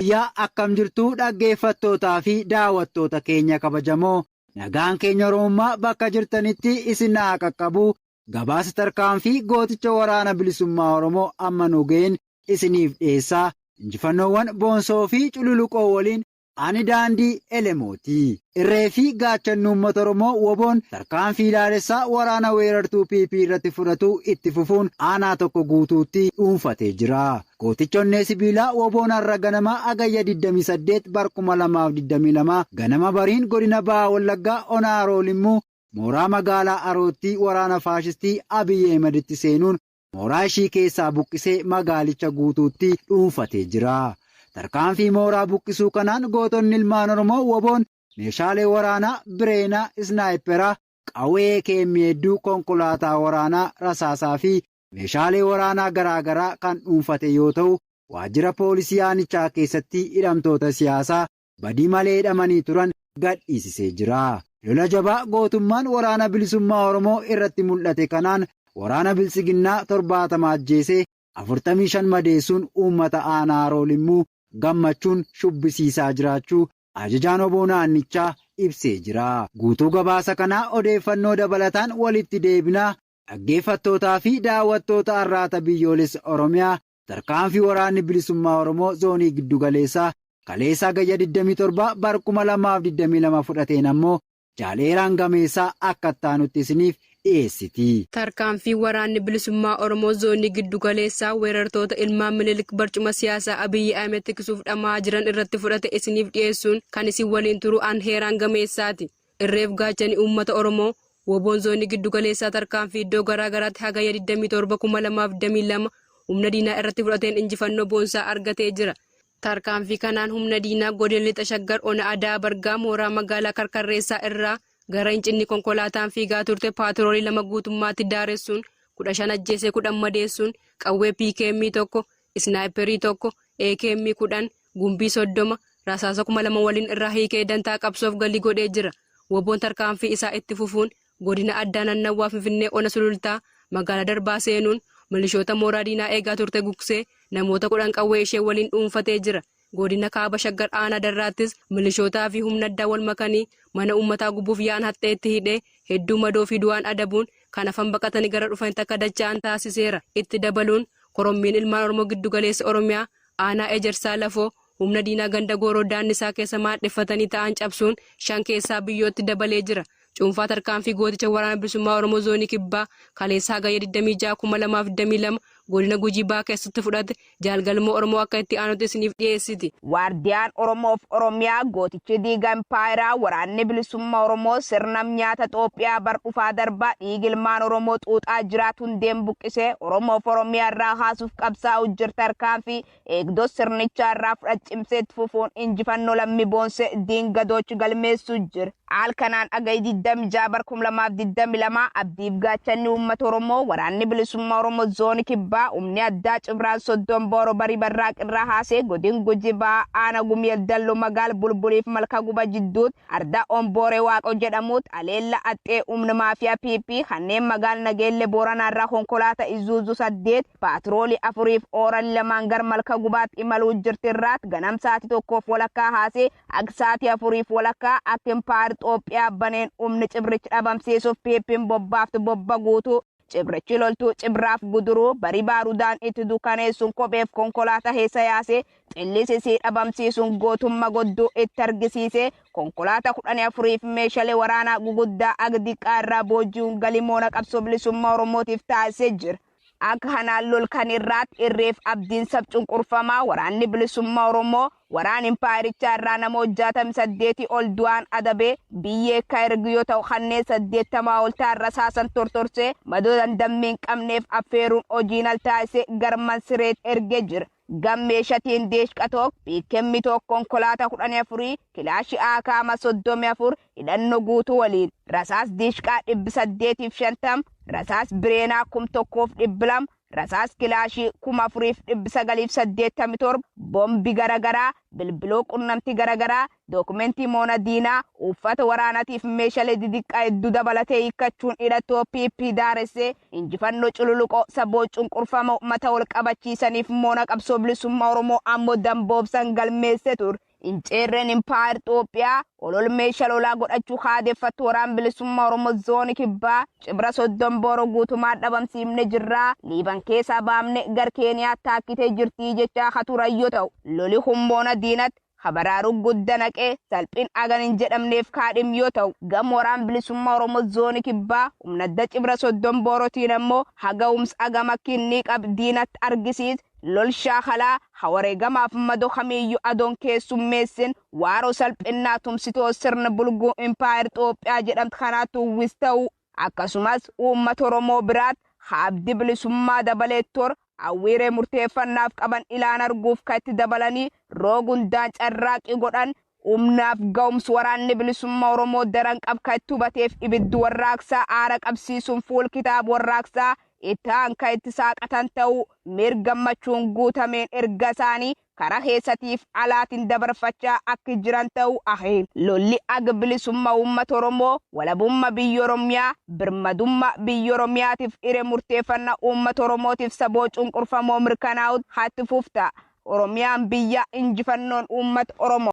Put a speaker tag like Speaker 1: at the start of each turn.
Speaker 1: Yooyyaa akkam jirtuu dhaggeeffattootaa fi daawattoota keenya kabajamoo nagaan keenya Oromummaa bakka jirtanitti isin haa qaqqabu gabaasa tarkaanfii gooticha waraana bilisummaa Oromoo amma nu ga'een isiniif dhiyeessaa injifannoowwan boonsoo fi cululuqoo waliin Ani daandii Elemooti. Irree fi gaachanni uummata Oromoo WBOn tarkaanfii ilaalessaa waraana weerartuu PP irratti fudhatu itti fufuun aanaa tokko guutuutti dhuunfatee jira. Gootichi onnee sibiilaa WBOn har'a ganama Hagayya 28 bar 2022 ganama bariin godina Baha Wallaggaa ona Haroo Limmuu mooraa magaalaa Harootti waraana faashistii Abiy Ahimaditti seenuun mooraa ishii keessaa buqqisee magaalicha guutuutti dhuunfatee jira. Tarkaanfii mooraa buqqisuu kanaan gootonni ilmaan Oromoo WBOn meeshaalee waraanaa Bireena, Isnaayipera, qawwee AKM hedduu, konkolaataa waraanaa, rasaasaa fi meeshaalee waraanaa garaa garaa kan dhuunfate yoo ta'u, waajjira poolisii aanichaa keessatti hidhamtoota siyaasaa badii malee hidhamanii turan gadhiisisee jira. Lola jabaa gootummaan Waraana Bilisummaa Oromoo irratti mul'ate kanaan waraana Biltsiginnaa 70 ajjeesee 45 madeessuun uummata aanaa Haroo Limmuu gammachuun shubbisiisaa jiraachuu ajajaan wbo naannichaa ibsee jira. Guutuu gabaasa kanaa odeeffannoo dabalataan walitti deebina. Dhaggeeffattootaa fi daawwattoota Arraata Biyyoolessa Oromiyaa Tarkaanfii Waraanni Bilisummaa Oromoo Zoonii Giddugaleessaa kaleessa Hagayya 27 bar 2022 fudhateen ammoo Jaal Eeraan Gameessaa akka itti aanutti isiniif dhiyeessiti.
Speaker 2: Tarkaanfii Waraanni Bilisummaa Oromoo Zoonii Giddugaleessaa weerartoota ilmaan Minilik barcuma siyaasaa Abiyyi Ahimed tiksuuf dhama'aa jiran irratti fudhate isiniif dhiyeessuun kan isin waliin turu an Heeraan Gameessaati. Irreef gaachani uummata Oromoo, WBOn Zoonii Giddu Galeessaa tarkaanfii iddoo garaa garaatti Hagayya 27,2022 humna diinaa irratti fudhateen injifannoo boonsaa argatee jira. Tarkaanfii kanaan humna diinaa Godina Lixa Shaggar Ona Ada'aa Bargaa mooraa magaalaa Karkarreessaa irraa gara Incinnii konkolaataan fiigaa turte paatiroolii 2 guutummaatti daaressuun 15 ajjeesee 10 madeessuun qawwee PKM 1, Isnaayipperii 1, AKM 10, gumbii 30, rasaasa 2000 waliin irraa hiikee dantaa qabsoof galii godhee jira. WBOn tarkaanfii isaa itti fufuun Godina Addaa Nannawwaa Finfinnee Ona Sulultaa magaalaa Darbaa seenuun milishoota mooraa diinaa eegaa turte gugsee namoota 10 qawwee ishee waliin dhuunfatee jira. Godina Kaaba Shaggar Aanaa Darraattis milishootaa fi humna addaa wal makanii mana uummataa gubuuf yaa'an haxxeetti hidhee hedduu madoo fi du'aan adabuun kan hafan baqatanii gara dhufanitti akka dacha'an taasiseera. Itti dabaluun korommiin ilmaan Oromoo giddu galeessa Oromiyaa Aanaa Ejersaa Lafoo humna diinaa ganda Gooroo Daannisaa keessa maadheffatanii ta'an cabsuun 5 keessaa biyyootti dabalee jira. Cuunfaa tarkaanfii gooticha Waraana Bilisummaa Oromoo Zoonii Kibbaa kaleessa Hagayya 26, 2022 Godina Gujii Bahaa keessatti fudhate Jaal Galmoo Oromoo akka itti aanutti isiniif dhiyeessiti.
Speaker 3: Waardiyaan Oromoof Oromiyaa gootichi diiga impaayeraa Waraanni Bilisumma Oromoo sirna nyaata Xoophiyaa bar dhufaa darbaa dhiiga ilmaan Oromoo xuuxaa jiraatu hundeen buqqisee Oromoof Oromiyaa irraa kaasuuf qabsaa'u jir tarkaanfii eegdota sirnichaa irraa fudhat cimsee itti fufuun injifannoo lammi boonse diin gadooch galmeessuu jir. Haal kanaan Hagayya 26 bar 2022 abdiif gaachanni uummata Oromoo Waraanni Bilisummaa Oromoo Zooni Kibbaa humni addaa Cibraan Soddom Booro Barii Barraaq irraa haasee Godin Guji Bahaa Aana Gumii Eldallo Magaal Bulbuliif Malka Guba jidduut Ardaa Ombooree Waaqoo jedhamuut aleella axxee humna maafiyaa PP kanneen magaal Nageelle Booranaa irraa konkolaata Izuzu 8 Paatroolii 4f Ooral 2n gar Malka Gubaat imaluu jirti irraat ganam saati 1:30 haasee Ag saatii 4:30 akka Impaayar Xoophiyaa baneen humni Cibrichi dhabamsiisuuf PPn bobbaaftu bobba guutuu Cibrichi loltuu Cibraaf Guduruu bari baarudaan itti dukaneessuun kopheef konkolaata heessa yaasee xillis isii dhabamsiisuun gootumma godduu itti argisiisee konkolaata 14f meeshalee waraanaa guguddaa ag diqqaa irraa booji'uun galii moona qabsoo bilisummaa Oromootiif taasisee jira. Akka kanaan lol kan irraat irreef abdiin sab cunqurfamaa Waraanni Bilisummaa Oromoo waraan impaayerichaa irraa namoot 68 ol du'aan adabee biyyee ka ergu yoo ta'u kanneen 80 ol ta'an rasaasan tortorsee madoo dandammii hin qabneef affeeruun hojiin al taasisee garman sireet erge jira. Gam meeshatiin deeshqa took, PKM took, konkolaata kudhanii afurii, kilaashi AKM 34, hidhanno guutuu waliin, rasaas diishqaa 850, rasaas bireenaa 1200, Rasaas kilaashii 4987, boombi garagaraa, bilbiloo qunnamtii garagaraa, dookumentii moona diinaa, uffata waraanaatiif meeshaalee didiqqaa hedduu dabalatee hiikkachuun hidhattoo PP daaressee injifannoo cululuqoo saboo cunqurfamoo mata wal qabachiisaniif moona qabsoo bilisummaa Oromoo ammoo damboobsan galmeesse ture. Inceerreen Impaayar Itoophiyaa olol meeshaa lolaa godhachuu haadeeffattu waraan bilisummaa Oromoo zoonii kibbaa Cibra 30 Booroo guutumaa dhabamsiifne jirraa, Liiban keessaa baamne gar Keeniyaa taakkitee jirtii jechaa haturan yoo ta'u, loli humboona diinatti habaraaruu gudda naqee salphin agan hin jedhamneef kaadhim yoo ta'u, gam waraan bilisummaa Oromoo zoonii kibbaa humna adda Cibra 30 Boorootiin ammoo haga humsa agama kinnii qab diinatti argisiis lol shaakalaa hawareegamaaf madoo kamiiyyuu adoon keessummeessin waaroo salphinnaa tumsitoo sirna bulguu Impaayar Itoophiyaa jedhamtu kanaatti uwwis ta'u, akkasumas uummata Oromoo biraatti abdii bilisummaa dabalee tor hawwiiree murteeffannaaf qaban ilaan arguuf kan itti dabalanii roogundaan carraaqii godhan humnaaf ga'umsi waraanni bilisummaa Oromoo daran qab kan itti hubateef ibiddi warraaqsaa aara qabsiisuun fuul kitaaba warraaqsaa itti aan kan itti saaqatan ta'uu mirgammachuun guutameen erga isaanii karaa keessatiif alaatiin dabarfachaa akka jiran ta'uu ahee. Lolli aga bilisummaa uummata Oromoo, walabummaa biyya Oromiyaa, birmadummaa biyya Oromiyaatiif hiree murteeffannaa uummata Oromootiif saboo cunqurfamoo mirkanaa'utti hatti fufta. Oromiyaan biyya, injifannoon uummata Oromoo.